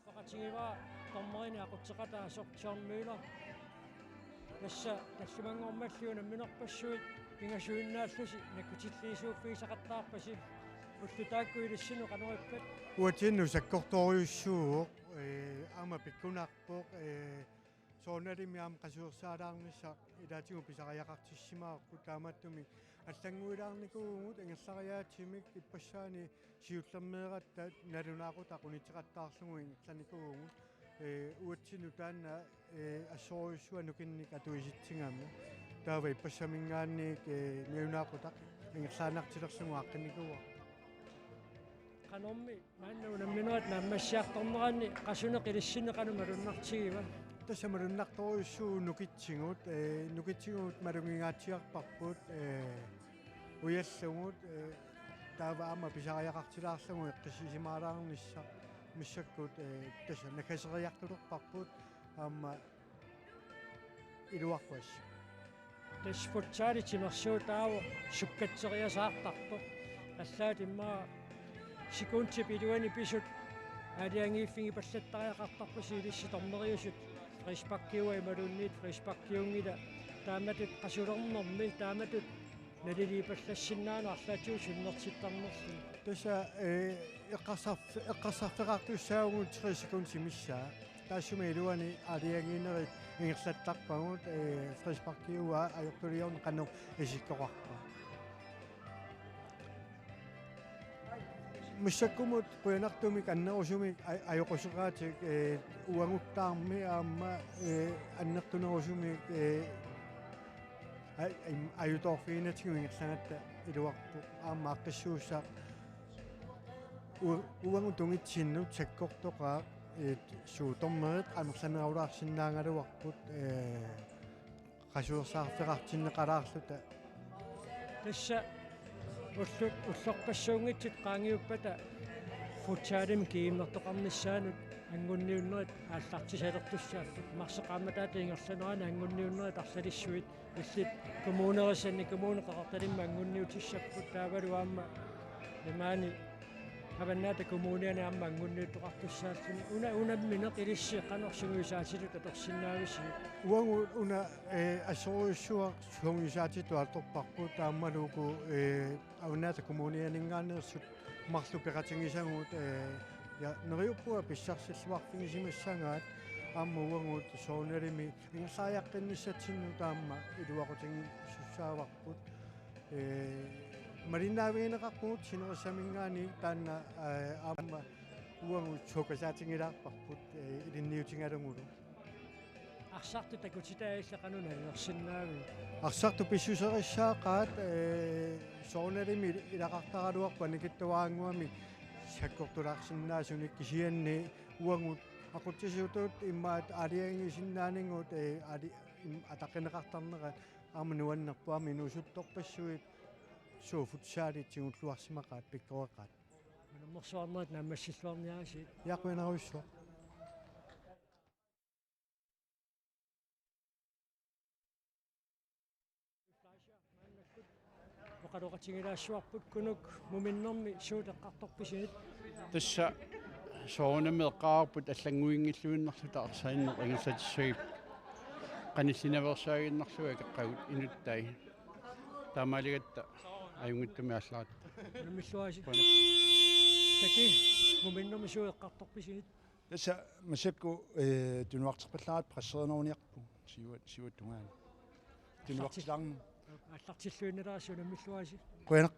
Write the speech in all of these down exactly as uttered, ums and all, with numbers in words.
Oqatigivaa dommerinik aqutseqataasoq John Møller. Tassa tallimanngormalli unamminerpassuit pingasuinnaallusi nakkutilliisuuffigisaqattaarpasi. Ullut taakku ilissinnut qanoq ippat? Uatsinnut sakkortoorujussuuvoq, ee, aamma pikkunarpoq, ee, soorunalimi aamma qasuersaalaarnissaq ilaatigut pisariaqartissimavarput, taamaattumik allannguilaarnikuuvugut ingerlariaatsimik ippassaani siullermeeratta nalunaaqutaq unitseqattaarlugu ingerlanikuuvugut, ee, uatsinnut taanna, ee, assorujussuaq nukinnik atuisitsigami. Taava ippassaminngaanniit, ee, nalunaaqutaq ingerlaannartilerlugu aaqqinnikuuara. Qanormi maanna unamminerit naammassiartorneranni qasuneq ilissinnut qanoq malunnartigiva? Tassa malunnartorujussuuvoq nukitsigut, ee, nukitsigut malugingaatsiarparput, ee, ujallugut, ee, taava aamma pisariaqartilaarlugu eqqissisimaalaarnissaq massakkut, ee, tassa nakaseriartulerparput aamma iluarput assut. Tassa futsali timersuutaavoq sukkatseriasaartartoq. Allaat immaqa sekundip iluani pisut aalajangiiffigipallattariaqartarpasi ilissi dommeriusut frisparkiuvoq imaluunniit frisparkiunngilaq, taamatut qasulernermi taamatut naliliipallassinnaaneq arlaatigut sunnertittarnerluni. Tassa, ee, eqqarsarf-, eqqarsarfeqartussaavugut tre sekundit missaat. Taassuma iluani aalajangiinerit ingerlattarpagut, ee, frisparkiua ajortuliorneq qanoq isikkoqarpa. Massakkumut qujanartumik annerusumik a-, ajoquseqaatit, ee, uaguttaarmi aamma, ee, annertunerusumik, ee, a-, im-, ajutoorfiginatigut ingerlagatta iluarpoq aamma aaqqissuussaq. U-, uagut tungitsinnut sakkortoqaaq, ee, suut dommerit amerlanerulaarsinnaagaluarput, ee, qasuersaarfeqartinneqalaarluta. Tassa ullut ullorpassuunngitsut qaangiuppata futsalimi GM-ertoqarnissaanut anngunniunnerit aallartisalertussaapput. Marsip qaammataata ingerlanerani anngunniunnerit arlalissuit illit kommunerissanni Kommune Qeqertalimmi anngunniutissapput, taavalu aamma imaani Avannaata Kommuniani aamma anngunniuttoqartussaalluni. Una, unammineq ilissi qanoq sungiusaatitut atorsinnaavisiuk? Uagut una, ee, assorujussuaq sungiusaatitut atorparput, taamalu uku, ee, Avannaata Kommunianinngaanneersut marluk peqatigisagut, ee, ja, neriuppunga pissarsilluarfigisimassagaat aamma uagut soorunalimi ingerlariaqqinnissatsinnut aamma iluaqutigiisussaavarput. Ee, malinnaavigineqarpugut sinerissaminngaanniit taanna, ee, aamma uagut suukkasaatigilaarparput, ee, ilinniutigalugulu. Arsartut takutitaat illit qanoq nalunaarsinnaavigit? Arsartut pissuserissaaqaat, ee, soorunalimi ilaqartaraluarput annikitsuaraannguamik sakkortulaarsinnaasunik, kisianni uagut aqutsisutut immaqa aalajangiisinnaanigut, ee, aali-, im-, ataqqineqartarnerat aamma nuannerpoq, aamma inuusuttorpassuit suut futsalit tigulluarsimaqaat, pikkoreqaat. Unammersuarnerit naammassilluarniarisiuk. Ja, qujanarujussuaq. Oqaloqatigilaassuarput Kunuk, muminnermi suut eqqartorpisigit? Tassa soorunami eqqaarput allannguinngilluinnarluta arsaaneq ingerlatissagipput. Qanillinaveersaaginnarlugu akeqqagut inuttai. Taamaaligatta ajunngitsumik aallaratta. Unammilluarisi. Qujanaq. Taki, muminnermi suut eqqartorpisigit? Tassa massakkut, ee, tunuarterpallaaratta presserineruniarpugut siua-, siuatungaani. Tunuartilaarneq. Aallartilluinnalerisi, unammilluarisi. Qujanaq.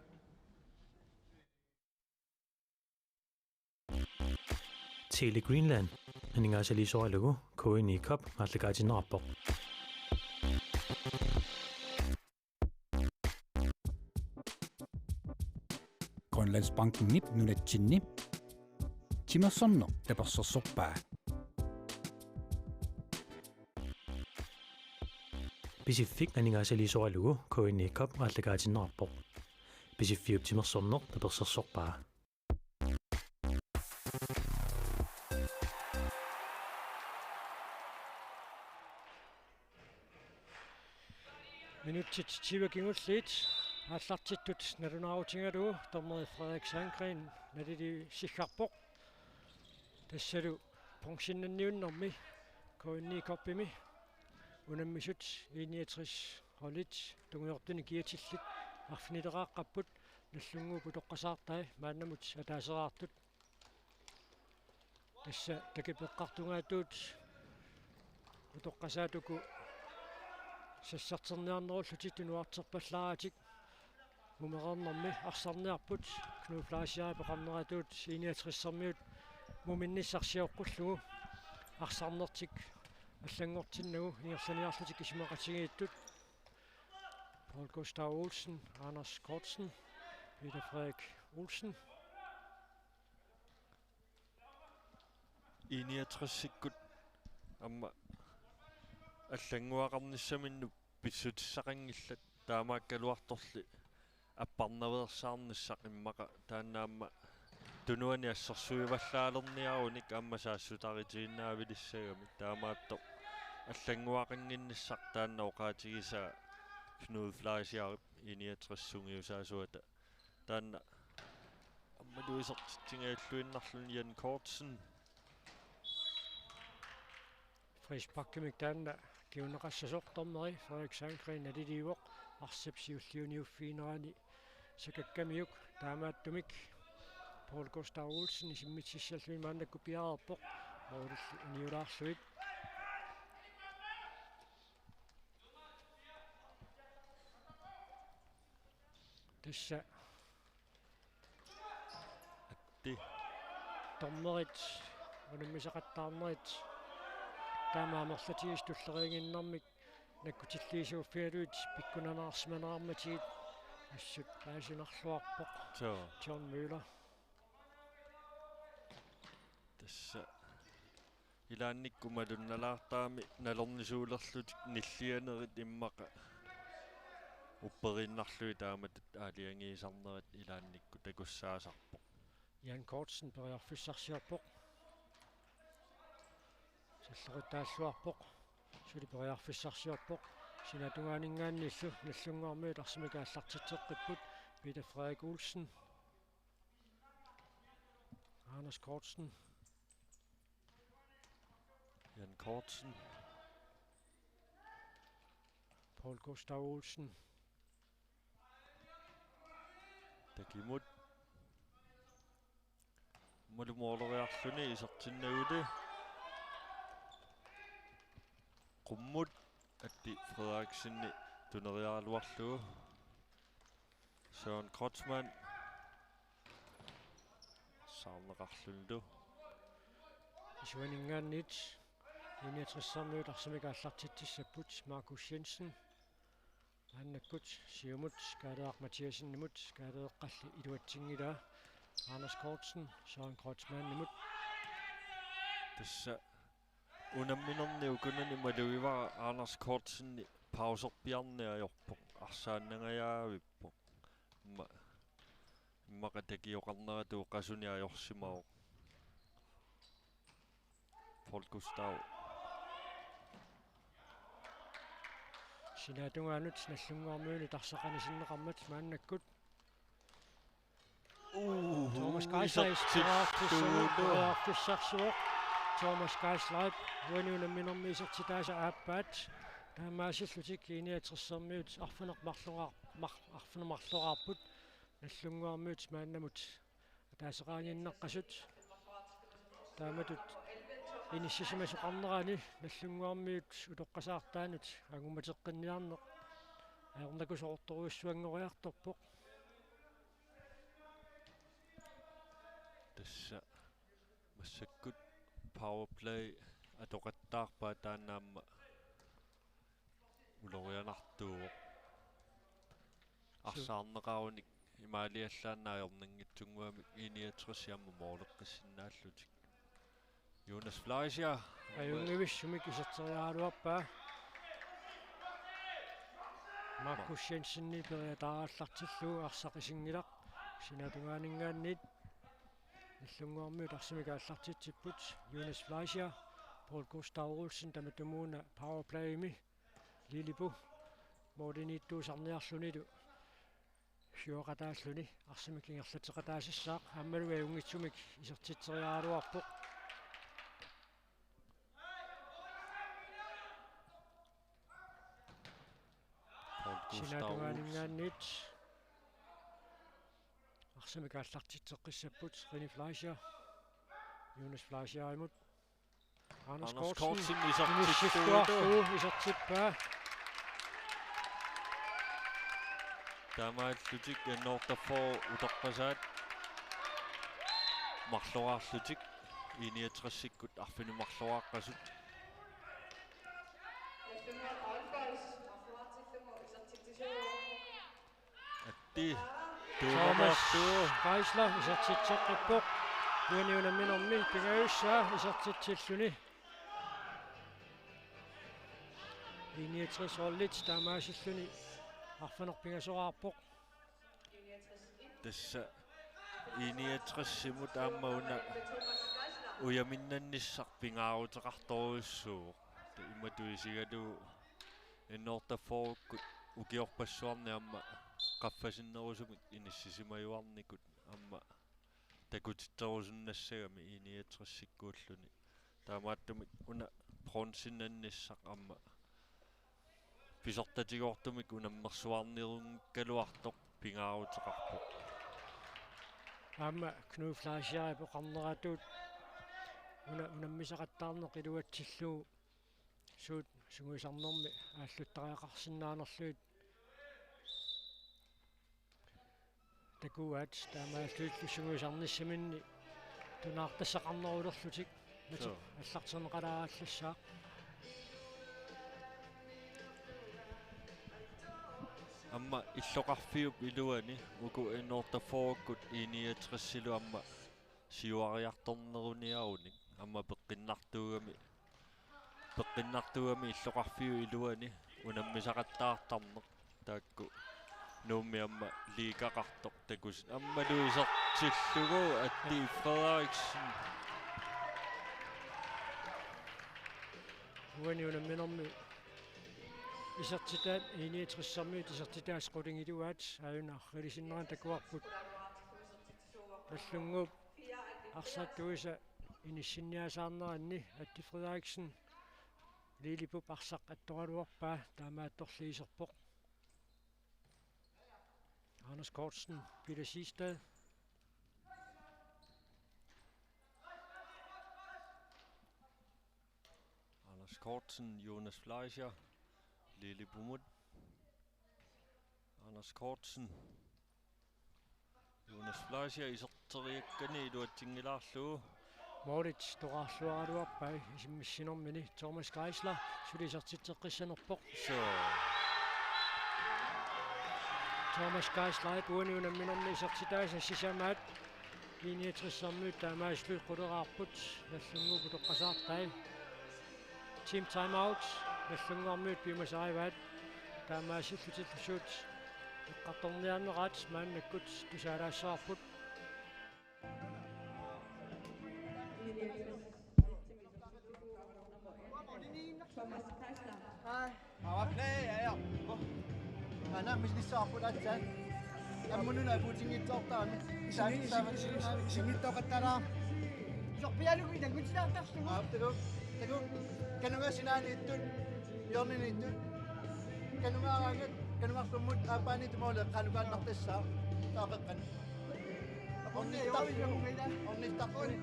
Tele Greenland aningaasaliisoralugu K N I Cup aallakaatinneqarpoq. Grønlandsbankenip nunatsinni timersorneq tapersersorpaa. Pisiffik aningaasaliisoralugu K N I Cup aallakaatinneqarpoq. Pisiffiup timersorneq tapersersorpaa. Minutsit tyve kingulliit aallartittut nalunaarutigalugu dommeri Frederik Sandgreen naliliissiggarpoq. Tassalu Bronzennanniunnermi K N I Cupimi unammisut I niogtres holdit tungujortunik kiatillit arfinileraqqapput, Nagdlunguup utoqqasaartai maannamut ataaseraartut. Tassa takipeqqartungaatut utoqqasaat uku sassarterniarnerullutik tunuarterpallaaratik mumereernermi arsarniarput. Knud Fleischer peqarneratut I niogtresermiut muminnissaq sioqqullugu arsarnertik allanngortinnagu ingerlaniarlutik isumaqatigiittut. Paul Gustav Olsen, Anders Kortsen, Peter Frederik Olsen. I niogtresikkut aamma allanngoraqarnissaminnut pissutissaqanngillat, taamaakkaluartorli apparnaveersaarnissaq immaqa taanna aamma tunuani assersuivallaalerniarunik aamma saassutaritiinnaavilissagamik, taamaattoq allanngoraqannginnissaq taanna oqaatigisaa Knud Fleischerip I niogtres sungiusaasuata. Taanna aammalu isertitsingajalluinnarluni Jan Kortsen. Frisparkimik taanna kinguneqassasoq, dommeri Frederik Sandgreen naliliivoq arsap siulliuniuffiginerani sakakkamiuk. Taamaattumik Paul Gustav Olsen isimmitsissalluni maannakkut piareerpoq. Målilli uniulaarlugit. Tassa atti dommerit unammisaqattaarnerit taama amerlatigisut tulleriiginnarmik nakkutilliisuuffigalugit pikkunarsimanerarmatigit assut paasinarluarpoq. Joo. John Møller. Tassa ilaannikkut malunnalaartarami nalornisuulerlutik nillianerit immaqa upperiinnarlugit taamatut aalajangiisarnerat ilaannikkut takussaasarpoq. Jan Kortsen periarfissarsiorpoq. Salleruttaalluarpoq. Suli periarfissarsiorpoq. Sinaatungaaninngaanniillu Nagdlunguarmiut arsamik aallartitseqqipput. Peter Frederik Olsen. Anders Kortsen. Jan Kortsen. Paul Gustav Olsen. Takimut. Malu måleriarluni isertinnaguli. Qummut Atti Frederiksenip tuneriaraluarlugu. Søren Kreutzmann. Saarneqarlunilu. Isuaninngaanniit I niogtresermiut arsamik aallartitsissapput Markus Jensen. Maannakkut siumut Kaaleeq Mathiassenimut, Kaaleeqqalli iluatsinngilaa, Anders Kortsen, Søren Kreutzmannimut. Tassa unamminerni ukunani malugivara Anders Kortsenip pauserpiarneq ajorpoq, arsaannangajavippoq. Imma-, immaqa takioqarneratut qasunik ajorsimavoq. Paul Gustav. Sinaatungaanut Nagdlunguarmiunit arsaq anisinneqarmat maannakkut. Uu, Thomas Geisler isertillugu. Periarfissarsivoq. Thomas Geisler uani unamminermi isertitaasa aappaat. Taamaasillutik I niogtresermiut arfineq-marloraar-, mar-, arfineq-marloraarput. Nagdlunguarmiut maannamut ataaseqaaginnaqqasut. Taamatut inissisimasoqarnerani Nagdlunguarmiut utoqqasaartaanut angummateqqinniarneq ajornakusoortorujussuanngoriartorpoq. Tassa massakkut powerplay atoqattaarpaa, taanna aamma ulorianartuuvoq. Su- Arsaarneqarunik imaaliallaannaq ajornanngitsunnguamik I niogtres aamma måleqqissinnaallutik. Jonas Fleischer. Ajunngivissumik iserteriaraluarpaa. Markus Jensenip periataarallartillugu arsaq isinngilaq. Sinaatungaaninngaanniit Nagdlunguarmiut arsamik aallartitsipput. Jonas Fleischer, Paul Gustav Olsen tamatumuuna powerplayimi. Lilipu målimiittuusarniarlunilu sioqataalluni arsamik ingerlatseqataasassaaq, aammalu ajunngitsumik isertitseriaraluarpoq. Gustav Olsen. Sinaatungaaninngaanniit arsamik aallartitseqqissapput René Fleischer. Jonas Fleischerimut. Anders Anders Kortsen. Kortsen isertittuutu. Inissilluarlugu isertippaa. Taamaallutik N otteogfyrre utoqqasaat marloriarlutik I niogtresikkut arfineq-marloriaqqasut. Atti. Thomas Tuumaartu. Geisler isertitseqqippoq. Uani unamminermi pingajussaa isertitsilluni. I niogtres holdet taamaasilluni arfineq-pingasoraarpoq. Tassa I niogtresimut aamma una ujaminnannissaq pingaaruteqartorujussuuvoq. Imatut isigalugu N otteogfyrrekkut ukiorpassuarni aamma qaffasinnerusumik inissisimajuarnikut aamma takutitserusunnassagami I niogtresikkuulluni. Taamaattumik una bronzennannissaq aamma pisortatigoortumik unammersuarnerunngikkaluartoq pingaaruteqarpoq. Aamma Knud Fleischerip oqarneratut una unammisaqattaarneq iluatsillugu suut sungiusarnermi aalluttariaqarsinnaanerlugit takuaat, taamaalillutillu sungiusarnissaminni tunaartassaqarnerulerlutik. Mati. Suu. Allarterneqalaarallassaaq. Aamma illoqarfiup iluani uku N otteogfyrrekkut I niogtresilu aamma siuariartorneruniarunik aamma peqqinnartuugami, peqqinnartuugami illoqarfiup iluani unammisaqattaartarneq taakku Nuummi aamma liigaqartoq takusin aammalu isertillugu Atti Frederiksen. Uani unamminermi isertitaat I niogtresermiut isertitaat qulingiluaat aajuna arrilisinnerani takuarput. Nallunnguup arsaq tuisa inissinniasaarneranni Atti Frederiksen Lilipup arsaq attoraluarpaa, taamaattorli iserpoq. Anders Kortsen, Peter Siegstad. Anders Kortsen, Jonas Fleischer, Lilipumut. Anders Kortsen. Jonas Fleischer iserteriakkani iluatsinngilaarlugu. Målit toqqarluaraluarpai isimmissinermini. Thomas Geisler suli isertitseqqissanerpoq. Suu. Thomas Geisler uani unamminermi isertitaasa sisamaat. I niogtresermiut taamaasillutik quleraarput, Nagdlunguup utoqqasaartai. Team timeout, Nagdlunguarmiut piumasarivaat, taamaasillutillu suut eqqartorniarneraat maannakkut tusaalaassavarput. Power play, ja, ja. Aana, misiliissavarput aatsaat. Ammununa puutinngitsoortarami. Isingi-, isingi-, isingi-, isinngitsoortarami. Sorpialugu ilanngutilaartarlugu. Aap, taku, taku. Kanunga sinaaniittut, hjørneniittut. Kanunngaaraangat, kanungarlummut aappaaniittut måli eqqaanukaannartassaaq. Taaqeqqan. Ornittarlugu. Ornittarlugu.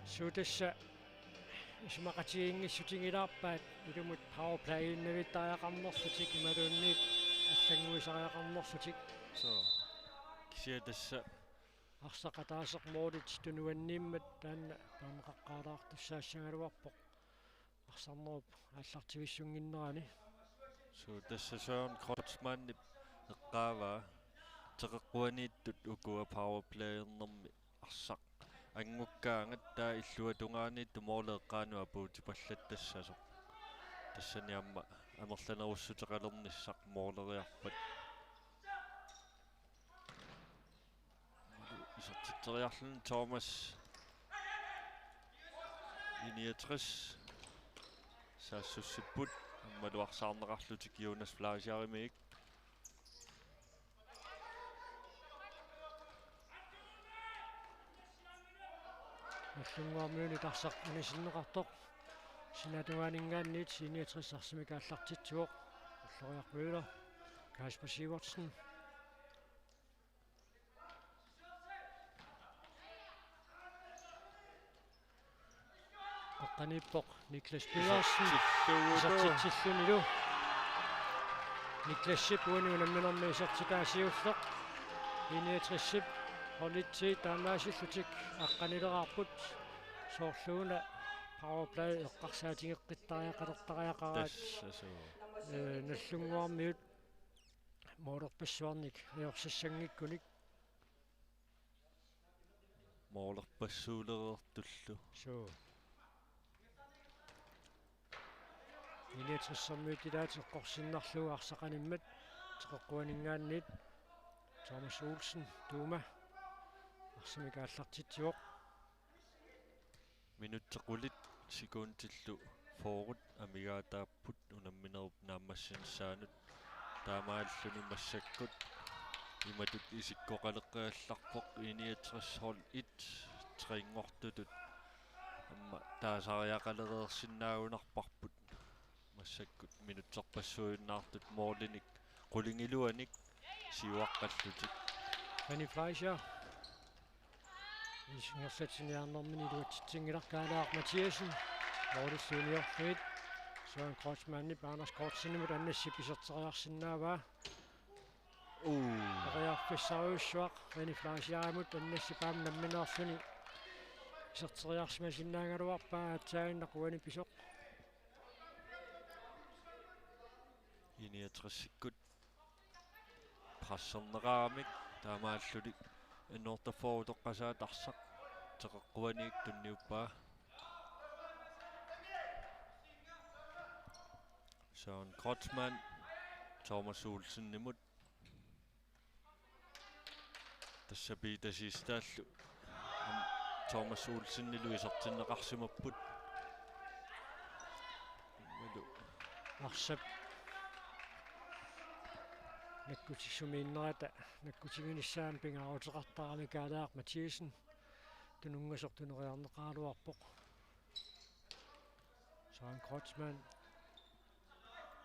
Suu tassa isumaqatigiinngissutigilaarpaat ilumut powerplayinnavittariaqarnerlutik imaluunniit allannguisariaqarnerlutik. Suu. Kisianni tassa arsaq ataaseq målit tunuanniimmat taanna paarneqaqqaalaartussaassagaluarpoq arsarnerup aallartivissunnginnerani. Suu, tassa Søren Kreutzmannip eqqaavaa teqeqquaniittut ukua powerplayernermi arsaq angukkaangat taava illuatungaaniittut måli eqqaanut apuutipallattassasoq. Tassani aamma amerlanerussuteqalernissaq måleriarpat. Isertitseriarluni Thomas. I niogtres. Saassussipput aammalu arsaarneqarlutik Jonas Fleischerimit. Nagdlunguarmiunit arsaq anisinneqartoq. Sinaatungaaninngaanniit I niogtres arsamik aallartitsivoq. Ulloriaq Møller, Kasper Sivertsen. Qeqqaniippoq Niklas Pedersen. Isertitsillugu. Isertitsillunilu. Niklasip uani unamminermi isertitaa siulleq. I niogtresip holdit taamaasillutik aqqanileraarput. Soorluuna powerplay eqqarsaatigeqqittariaqalertariaqaraat. Tassa suu. Ee, Nagdlunguarmiut målerpassuarnik ajorsassanngikkunik. Målerpassuulereertullu. Suu. I niogtressermiut ilaat eqqorsinnarlugu arsaq animmat, teqeqquaninngaanniit Thomas Olsen, Tuuma, arsamik aallartitsivoq. Minutsit qulit sekundillu fyrre amigaataapput unamminerup naammassinissaanut. Taamaalluni massakkut imatut isikkoqaleqqiallarpoq, I niogtres hold et trenngortutut aamma taasariaqalereersinnaagunarparput. Massakkut minutserpassuujunnaartut målinik qulingiluanik siuaqqallutik. René Fleischer. Ingerlatsiniarnermini iluatsitsinngilaq Kaalaaq Mathiassen. Målillu iluarlugit. Søren Kreutzmannip Anders Kortsenimut Annasip iserteriarsinnaavaa. Uu. Periarfissarujussuaq René Fleischerimut, Annasip aamma nammineerluni iserteriarsimasinnaagaluarpaa, aatsaaginnaq uani pisoq. I niogtresikkut presserneqaramik taamaalluni annoortaforutoqqasaat arsaq teqeqquaniit tunniuppaa. Søren Kreutzmann Thomas Olsenimut. Tassa Peter Siegstadlu Thomas Olsenilu isertinneqarsimapput. Imalu. Arsap nakkutissumik innerata nakkutiginissaa aamma pingaaruteqartarami Kaalaaq Mathiassen tununngasoq tuneriarneqaraluarpoq. Søren Kreutzmann.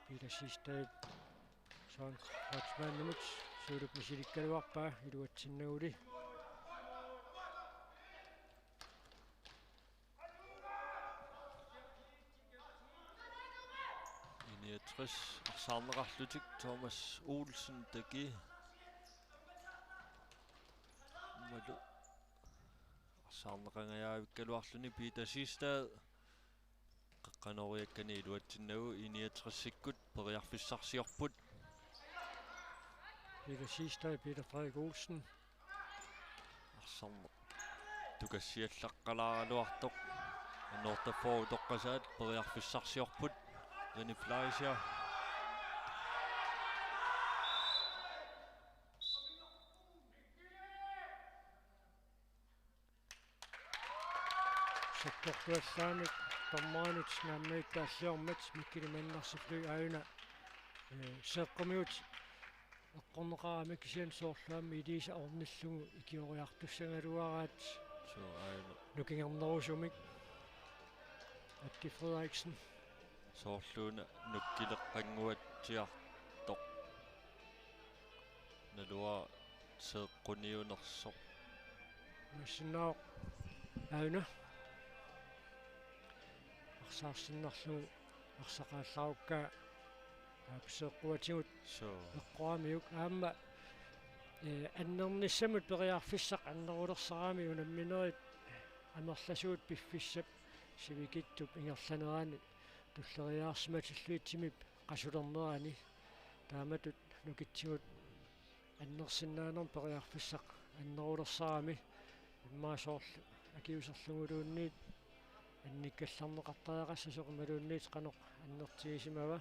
Peter Siegstad. Søren Kreutzmannimut siullermik misilikkaluarpaa iluatsinnaguli. I niogtres arsaarneqarlutik Thomas Olsen taki. Imalu arsaarneqangajaavikkaluarluni Peter Siegstad. Qeqqanooriakkani iluatsinnagu I niogtresikkut periarfissarsiorput. Peter Siegstad, Peter Frederik Olsen. Arsarneq tukassiallaqqalaaraluartoq. Annoortaforutoqqasaat periarfissarsiorput. René Fleischer. Sakkortuallaamik dommerinut naammagittaalliormat Mikkeli Mannersip aajuna, ee, seeqqumigut eqqorneqarami, kisianni soorlu aamma iliisa ornillugu ikioriartussagaluaraat. Suu, aajuna. Nukingernerusumik. Atti Frederiksen. Soorluuna nukkileqqannguatsiartoq. Naluara seeqquniunersoq. Massinnaavoq aajuna. Arsaarsinnarlugu arsaq aallarukkaa aap seeqquatigut. Suu. Eqqoramiuk aamma, ee, annernissamut periarfissaq annerulersarami unamminerit amerlasuut piffissap sivikitsup ingerlanerani tulleriiaarsimatillugu timip qasulernerani. Taamatut nukitsigut annersinnaanermut periarfissaq annerulersarami, immaqa soorlu akiuuserluguluunniit annikkallarneqartariaqassasoq imaluunniit qanoq annertugisimava.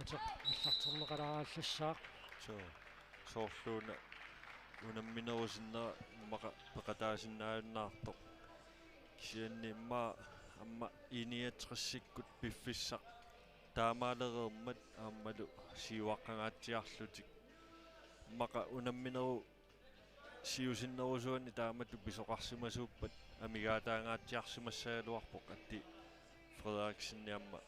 Ateq allarterneqalaagallassaaq. Suu, soorluuna unamminerup sinnera immaqa peqataasinnaajunnaartoq. Kisianni immaqa aamma I niogtresikkut piffissaq taamaalereermat aammalu siuaqqangaatsiarlutik. Immaqa unamminerup Siusinnerusuani taamatut pisoqarsimasuuppat amigaataangaatsiarsimassagaluarpoq, Atti Frederiksen aamma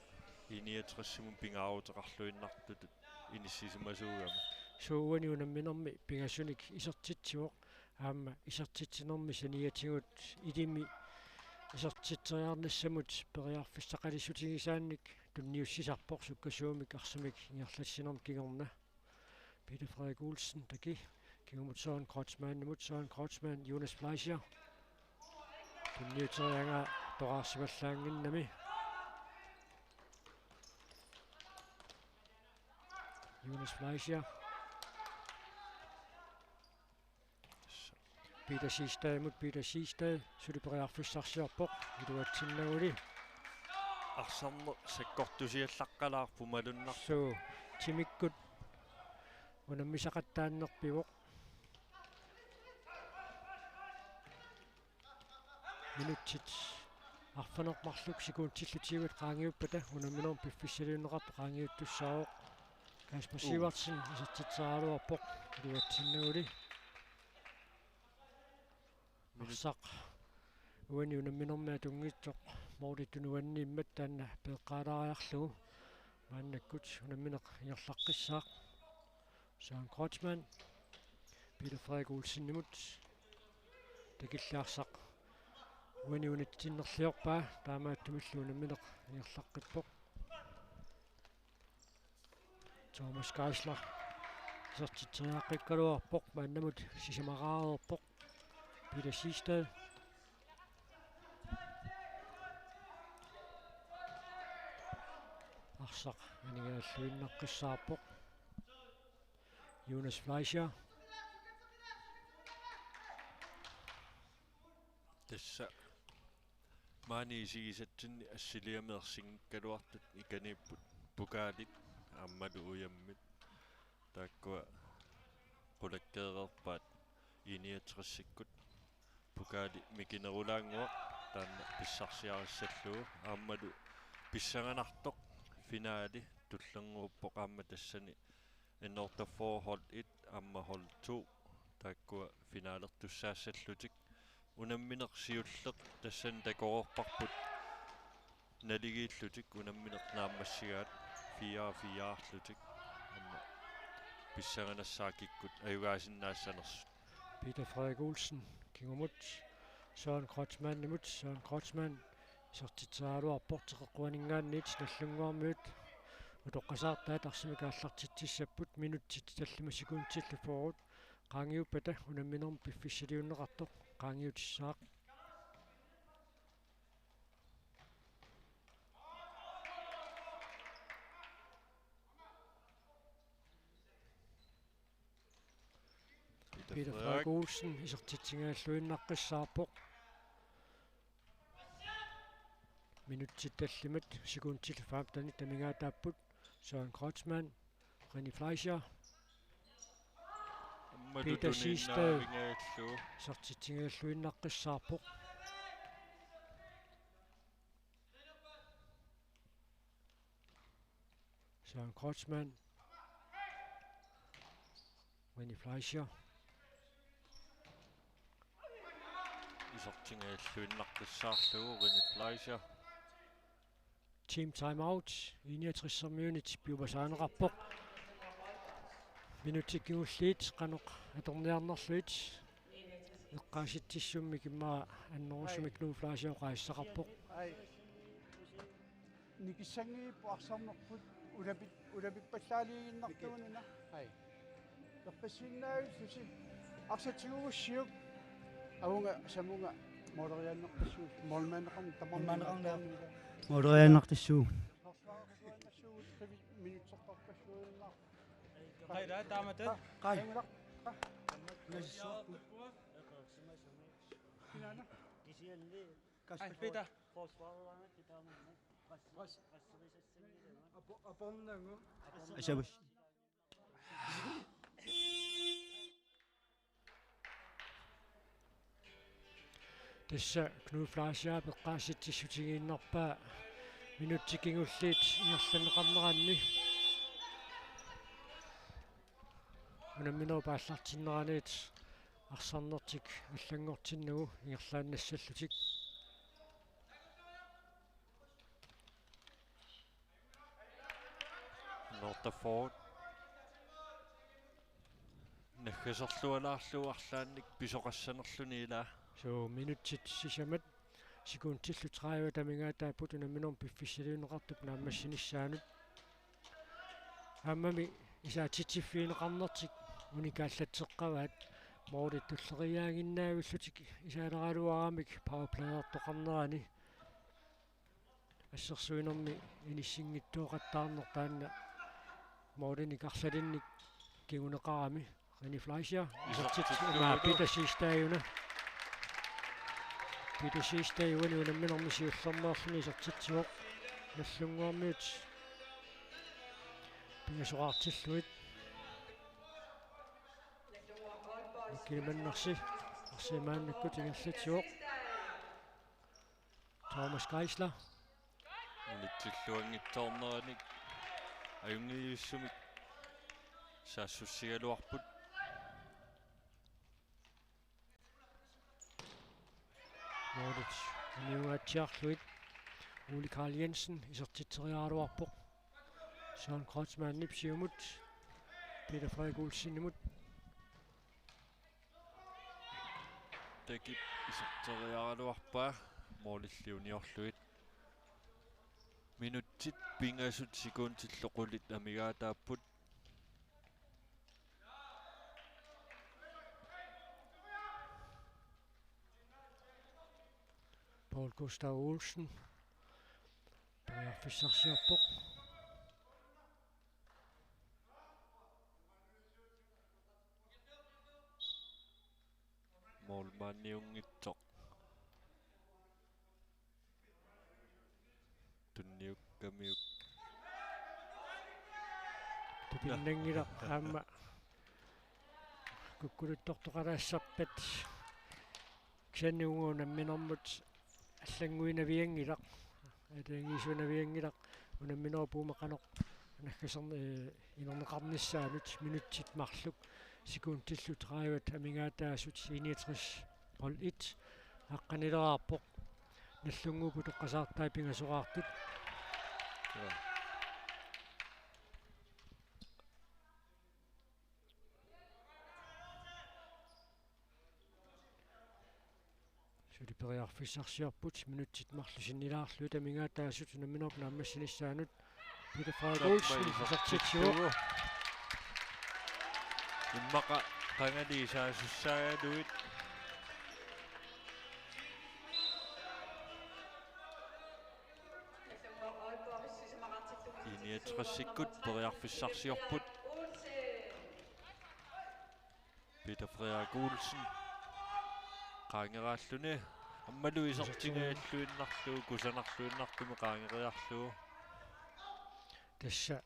I niogtresimut pingaaruteqarluinnartutut inissisimasuugami. Suu, uani unamminermi pingasunik isertitsivoq, aamma isertitsinermi saniatigut ilimi isertitseriarnissamut periarfissaqalissutigisaannik tunniussisarpoq sukkasuumik arsamik ingerlassinermi kingorna. Peter Frederik Olsen, taki. Kingumut Søren Kreutzmannimut, Søren Kreutzmann, Jonas Fleischer. Tunniuteriaraa toqqarsimallaannginnami. Jonas Fleischer. Peter Siegstadimut, Peter Siegstad, suli periarfissarsiorpoq, iluatsinnaguli. Arsarneq sakkortusiallaqqalaarpoq malunnartoq. Suu, timikkut unammisaqattaannerpivoq. Minutsit arfineq-marluk sekundillu tyvet qaangiuppata unamminermi piffissaliunneqartoq qaangiuttussaavoq. Kasper Sivertsen isertitseriaraluarpoq iluatsinnaguli. Minut. Arsaq uani unamminermi atunngitsoq målitut nuanneq immaqa taanna peeqqaalaariarlugu. Maannakkut unammineq ingerlaqqissaaq. Søren Kreutzmann. Peter Frederik Olsenimut. Takilliarsaq uani unitsinnerliorpaa, taamaattumillu unammineq ingerlaqqippoq. Thomas Geisler isertitseriaqqikkaluarpoq, maannamut sisamaraareerpoq. Peter Siegstad. Arsaq aningaalluinnaqqissaarpoq. Jonas Fleischer. Tassa maani isigisatsinni assiliami ersinngikkaluartut ikaniipput pokaalit aammalu ujammit. Taakkua qulakkeereerpaat I niogtresikkut. Pokaali mikinerulaannguaq taanna pissarsiarissallugu aammalu pissanganartoq finaali tullernguuppoq aamma tassani N otteogfyrre hold et aamma hold to taakkua finalertussaassallutik. Unammineq siulleq tassani takoreerparput naligiillutik unammineq naammassigaat fire fire-rlutik aamma pissanganassaat kikkut ajugaasinnaassanersut. Peter Frederik Olsen kingumut Søren Kreutzmannimut, Søren Kreutzmann isertitseriaraluarpoq teqeqquaninngaanniit Nagdlunguarmiut utoqqasaartaat arsamik aallartitsissapput, minutsit tallimat sekundillu fyrre qaangiuppata unamminermi piffissaliunneqartoq qaangiutissaaq. Peter Frederik Olsen isertitsingaalluinnaqqissaarpoq. Minutsit tallimat sekundit femtenit amigaataapput. Søren Kreutzmann, René Fleischer, Peter Siegstad isertitsingaalluinnaqqissaarpoq. Søren Kreutzmann. René Fleischer. Isertitsingaalluinnaqqissaarlugu René Fleischer. Team timeout, I niogtresimiunit piumasaaneqarpoq. Minutsit kingulliit qanoq atorniarnerlugit. Eqqaasitsissummik immaqa annerusumik Knud Fleischer oqaasissaqarpoq. Nikissanngippoq arsarnerput ulapit-, ulapippallaaliiginnartuununa. Ai. Eqqissinnaavittusi arsaq tigugussiuk. Avunga samunga måleriaannartussuu, målmandeqarneq tamarmik målmandeqarneq måleriaannartussuu. Forsvarersuannassuugut qivit minutsertarpassuuginnarput. Qai, taa, taamatut. Qai. Qai. Kisianni. Ai, Peter. Apo-, apornanngum. Asavus. Tassa Knud Fleischer eqqaasitsissutigiinnarpaa minutsit kingulliit ingerlanneqarneranni. Unamminerup aallartinneraniit arsarnertik allanngortinnagu ingerlaannassallutik. Nortaford naggaserlualaarlugu arlaannik pisoqassanerluni ilaa. Suu, minutsit sisamat sekuntillu tredive amigaataapput unamminermi piffissaliunneqartup naammassinissaanut. Aammami isaatitsiffigineqarnertik unikaallatseqqavaat, målit tulleriiaaginnaavillutik isaaleraluaramik powerplayertoqarnerani. Assersuinermi inissinngitsooqattaarneq taanna målinik arlalinnik kinguneqarami. René Fleischer, isertitsi-, isertitsi-, maa, Peter Siegstaduna. Peter Siegstad uani unamminermi siullermeerluni isertitsivoq. Nagdlunguarmiut pingasoqartillugit. Mikkel Mannarsi, arsi maannakkut ingerlatsivoq. Thomas Geisler. Unitsilluanngitsoorneranik ajunngilluinnartumik saassussigaluarput. Målit uniungaatsiarlugit Ole Karl Jensen isertitseriaraluarpoq. Søren Kreutzmannip siumut Peter Frederik Olsenimut. Takip iserteriaraluarpaa målilli uniorlugit. Minutsit pingasut sekuntillu qulit amigaataapput. Poul Gustav Olsen periarfissarsiorpoq. Målmandiunngitsoq. Tunniukkamiuk. Tupinnanngilaq aamma kukkuluttortoqalaassappat. Kisianni uagut unamminermut allannguinavianngilaq. Ataangiisuunavianngilaq unamminerup uuma qanoq naggasern-, eh, inerneqarnissaanut minutsit marluk sekuntillu tredive amigaataasut I niogtres hold et aqqanileraarpoq. Nagdlunguup utoqqasaartai pingasoqartut. Ja. Suli periarfissarsiorput minutsit marluk sinnilaarlugit amigaataasut unamminerup naammassinissaanut. Peter Frederik Olsen isertitsivoq. Immaqa qangali isaasussaagaluit. I niogtresikkut periarfissarsiorput. Peter Frederik Olsen. Qaangeraalluni. Aammalu isertingajalluinnarlugu, kusanarluinnartumik qaangeriarlugu. Tassa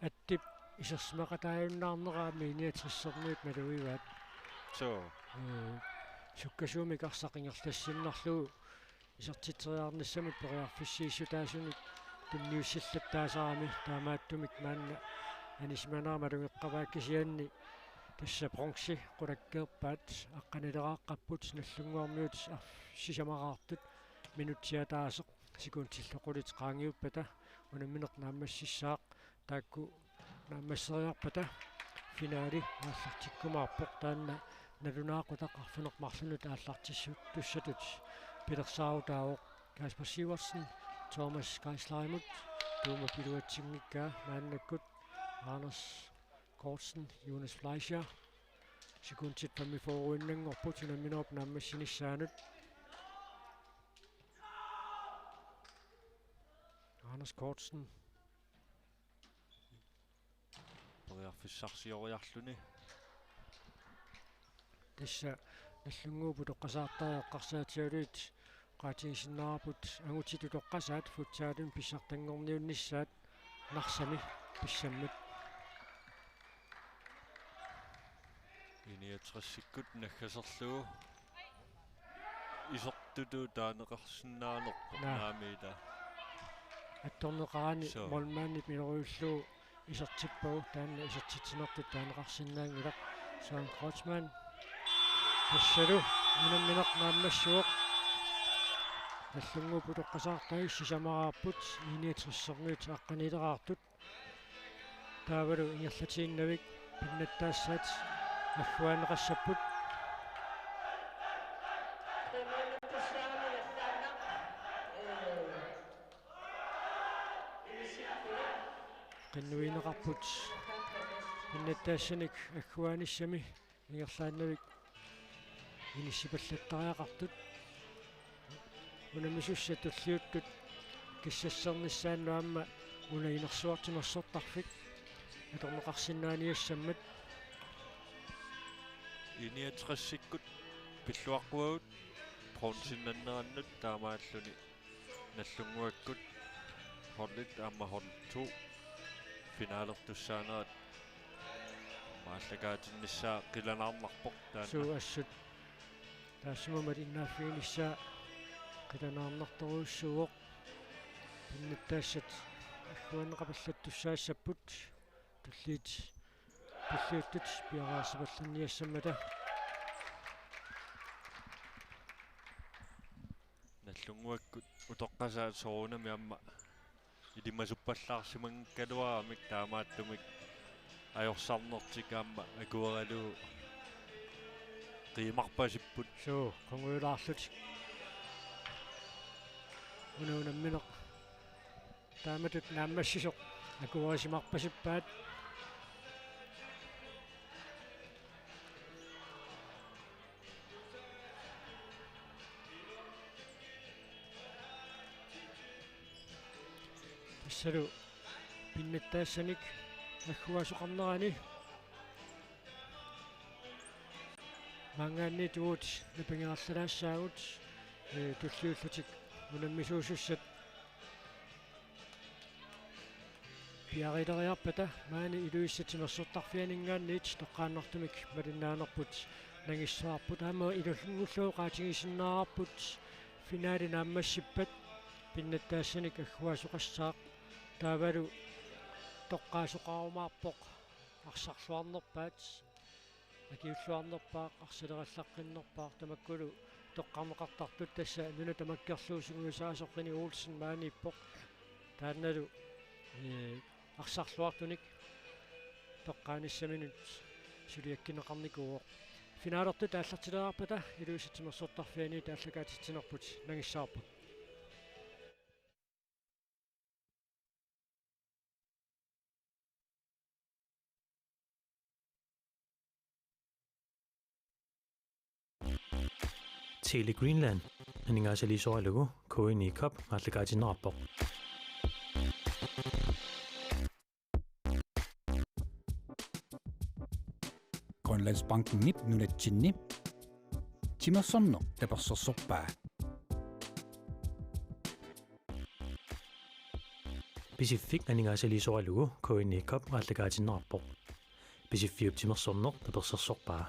Attip isersimaqataajunnaarnera aamma I niogtresermiut malugivaat. Suu. Ee, sukkasuumik arsaq ingerlassinnarlugu isertitseriarnissamut periarfissiissutaasunik tunniussillattaasarami, taamaattumik maanna anisimanera malugeqqavaa, kisianni tassa bronze qulakkeerpaat aqqanileraaqqapput, Nagdlunguarmiut arf-, sisamaraartut minutsip ataaseq sekuntillu qulit qaangiuppata unammineq naammassissaaq. Taakku naammasseriarpata finaali aallartikkumaarpoq, taanna nalunaaqutaq arfineq-marlunut aallartissuttussatut pilersaarutaavoq. Kasper Sivertsen Thomas Geislerimut tuumap iluatsinngikkaa maannakkut Anders Kortsen, Jonas Fleischer. Sekundit femogfyrreinnanngorput unamminerup naammassinissaanut. Anders Kortsen. Periarfissarsioriarluni. Tassa Nagdlunguup utoqqasaartai eqqarsaatigalugit oqaatigisinnaavarput angutit utoqqasaat futsalimi pissartanngorniunnissaat Narsami pissammat. I niogtresikkut naggaserlugu isertutut taaneqarsinnaanerput. Naa. Naamik ila. Attorneqarani. Suu. Målmandip miloriullugu isertippagu, taanna isertitsinertut taaneqarsinnaanngilaq. Søren Kreutzmann. Tassalu unammineq naammassivoq. Nagdlunguup utoqqasaartai sisamaraarput I-niogtressermiut aqqaniileraartut. Taavalu ingerlatiinnavik pinnattaassaat agguaanneqassapput. Qinnuigineqarput pinnattaassanik agguaanissami ingerlaannavik inissipallattariaqartut. Unammisussat tulliuttut kissassarnissaannut aamma una inersuaq timersortarfik atorneqarsinnaaniassammat. I-niogtresikkut pilluaqquagut bronzennannerannut taamaalluni Nagdlunguakkut holdit aamma hold to finalertussaanerat aallakaatinnissaa qilanaarnarpoq taanna. Suu, assut taassuma malinnaaffiginissaa qilanaarnartorujussuuvoq. Pinnattaassat agguaanneqapallattussaassapput. Tulliit tulliuttut piareersipallanniassammata. Nagdlunguakkut utoqqasaat soorunami aamma ilimasuppallaarsimanngikkaluaramik, taamaattumik ajorsarnertik aamma akueralugu qiimarpasipput. Suu, qungujulaarlutik. Una unammineq taamatut naammassisoq akuerisimarpasippaat. Tassalu pinnattaassanik agguaasoqarnerani maanngaanniit uagut napangerallalaassaagut, ee, tulliullutik unammisuusussat piareeriarpata maani Ilulissat timersortarfianinngaanniit toqqaannartumik malinnaanerput nangissavarput. Aamma ilullunngullugu qaatigisinnaarput finaali naammassippat pinnattaassanik agguaasoqassaaq. Taavalu toqqaasoqarumaarpoq arsarluarnerpaat, akiulluarnerpaaq, arsalerallaqqinnerpaaq, tamakkulu toqqarneqartartut. Tassa nuna tamakkerlugu sungiusaasoq René Olsen maaniippoq. Taannalu, ee, arsarluartunik toqqaanissaminut suliakkineqarnikuuvoq. Finalertut aallartilaarpata Ilulissat timersortarfianiit aallakaatitsinerput nangissavarput. Tele Greenland aningaasaliisoralugu K N I Cup aallakaatinneqarpoq. Grønlandsbankenip nunatsinni timersorneq tapersersorpaa. Pisiffik aningaasaliisoralugu K N I Cup aallakaatinneqarpoq. Pisiffiup timersorneq tapersersorpaa.